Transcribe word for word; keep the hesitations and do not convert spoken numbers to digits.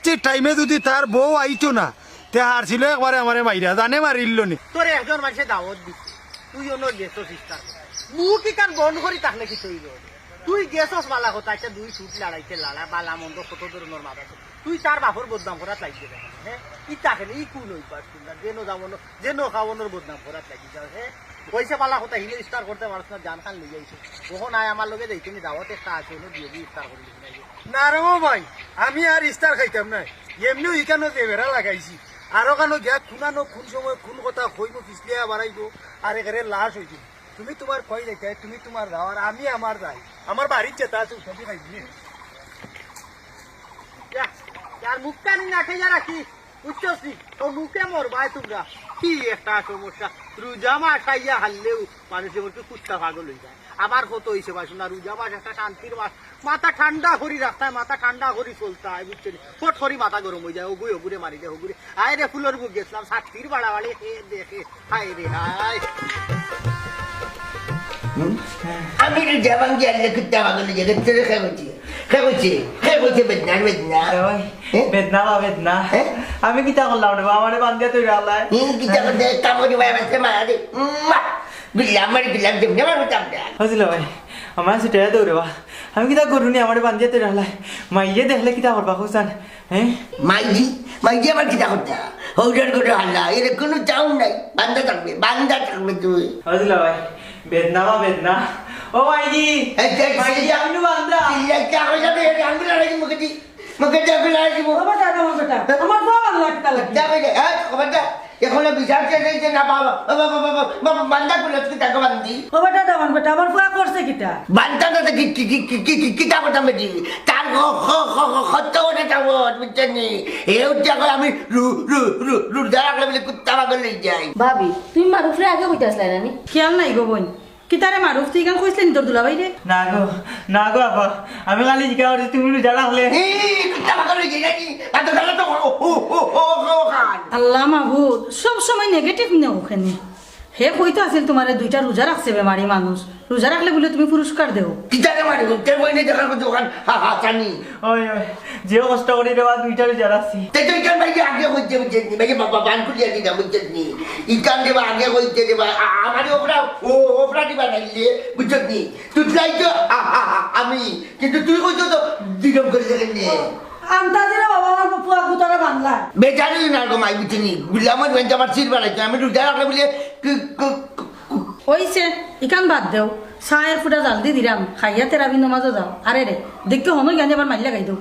ঠিক টাইমে যুদি তার বউ আইতো না, তে হারছিল একবারে আমারে মাইরা, জানে মারিল্লো নি। তোরে একজন মানষে দাওয়াত দিছে, তুই অনো গেছস ইফতার করতে। মুখ ইখান বন্ধ করি থাকলে কিতা অইবো? তুই গেছস বালা কথা, আইচ্ছা দুই সুট লড়াইতে লড়া, বালা মন্দ কত ধরনর মাত আছে। তুই তার বাপর বদনাম করাত লাগি গেলে, হে? ইতা কেনে, ই কুন অভ্যাস কুনটা? যেনো যাওয়ানো, যেনো খাওয়ানোর বদনাম করাত লাগি যাও, হে? অইছে বালা কথা, হিনো ইফতার করতে পারস না, জান খান লই আইছে। অখন আয় আমার লগে যাইতে নি, দাওয়াত একটা আছে, অনো দিয়া দি ইফতার করি দিবি না। না রে ও ভাই, আমি আর ইফতার খাইতাম না। এমনেউ ইখানো যে বেড়া লাগাইছি, আর অখানো গিয়া কুনানো কুন সময় কুন কথা কইমু, পিছলিয়া বাড়াইবো, আর একেবারে লাশ অইযিবো। তুমি তুমার কই যাইতায়, তুমি তুমার যাও, আর আমি আমার যাই। আমার বাড়িত যেতা আছে, উঠাবি খাইবি। যা, যার মুখখান না খেয়ে রাখি, বুঝছস নি? ও মুখে মরবায় তুমরা। কি একটা সমস্যা, রোজা মাস আইয়া হারলেউ মানুষ এমনকি কুত্তা পাগল অই যায়। আবার কত অইছে বা শুনা, রোজা মাস একটা শান্তির মাস, মাথা ঠান্ডা করি রাখতায়, মাথা ঠান্ডা করি চলতায়, বুঝছো নি? ফট করি মাথা গরম অই যায়, ওগুই ওগুরে মারি দে, ওগুরে। আয় রে ফুলর বুক গেছলাম, ছাতির বাড়াবাড়ি, হে দেখে, হায় রে হায়। হুম? আমি রোজা ভাঙ্গি আনলে কুত্তা পাগল অই যায়, তোরে কে কইছে? কে কইছে? কে কইছে বেদনা, বেদনা? আরে ভাই, হ্যাঁ? বেদনা বা বেদনা। হ্যাঁ? আমি কিতা করলাম রে বা? আমারে বান্ধিয়া তৈরা হালায়। হুম, কিতা করতে? কামড়ি ভাই, আমারে মারা দে। উম্মা! বিল্লা, আমারে বিল্লা, যেমনে মারো, তেমনে। বুঝলো ভাই, আমার ছুটে দৌড়ে বা। আমি কিতা করুনি, আমারে বান্ধিয়া তৈরা হালায়। মাইয়ে দেখলে কিতা করবা, হোসেন? হ্যাঁ? মাইজি, মাইজি আবার কিতা করতে? হৌডার করে হালা, এর কোনো চাউন নাই। বান্দা থাকবে, বান্দা থাকবে তুই। বুঝলো ভাই, বেদনা বা বেদনা। ও মাইজি, এই দেখ, মাইজি, আমি নু বান্দা। চিল্লাই চা হয়ে যাবে, এর আঙ্গুল আড়াই মুখে দি। মুখে দি আঙ্গুল আড়াই দিব। বাবা, যা, আমার বেটা। আমার বাবা লাগতা লাগি। যা, বেটা, হ্যাঁ, খবরদার। এখনো বিচার শেষ হইছে না, বাবা, বাবা, বাবা, বাবা, বান্দা গুলো তুই তাকে বান্দি। ও বেটা, দামান বেটা, আমার ফুয়া করছে কিতা? বান্দা তো কি, কি, কি, কি, কি, কি, কিতা কথা বেটি? তার খ-, খ-, খ-, খ-, খত্ত করে চাবত, বুঝছেন নি? এ উঠে এখন আমি রু-, রু-, রু-, রু-, রোজা রাখলে বলে কুত্তা পাগল অই যাই। ভাবি, তুমি মারুফরে আগে কইতাছলায় না নি? খেয়াল নাই গো বইন। কিতারে মারুফ, তুই ইখান কইছলে নি তোর দুলাভাইরে? না গো, না গো আপা, আমি খালি জিকা করছি তুমি রোজা রাখলে। এই, কুত্তা পাগল অই যাই নাকি? এত গেলে তো ও, ও, ও, ও, ও, খান। আল্লাহ মাবুদ, সব সময় নেগেটিভ নেও কেনে? হে কইতো আছিল তুমারে দুইটা রোজা রাখছে বেমারি মানুষ, রোজা রাখলে বুলে তুমি পুরস্কার দেও। কিতারে মারি? তে বইনে দেখার মতো ওখান হা-, হাসানি। ওই, ওই, যে কষ্ট করি রে বা দুইটা রোজা রাখছি। তে তো ইখান ভাই আগে কইতে বুঝছস নি? ভাই বাবা বান খুলিয়া দিতা বুঝছস নি? ইখান রে বা আগে কইতে রে বা আ-, আমারে ওপরা, ও, ওপরা দিবা নাইলে বুঝছস নি? তুই চাই তো আ-, আ-, আ-, আমি, কিন্তু তুই কইতো তো দিলাম করে দেখেন নি। আন্তাজি রে বাবা, আমার ফুয়া গুতারে বানলা। বেচারি না গো মাই বুঝছস নি? বুলে আমার বেঞ্চ আমার সির বানাইতো, আমি রোজা রাখলে বুলে কু-, কু-, কু-, কু-, অইছে, ইখান বাদ দেও। চায়ের ফুটা জাল দি দিলাম, খাইয়া তেরাবি নমাজো যাও। আরে রে, দেখতে হনো জ্ঞানী আবার মাইল লাগাই দেও।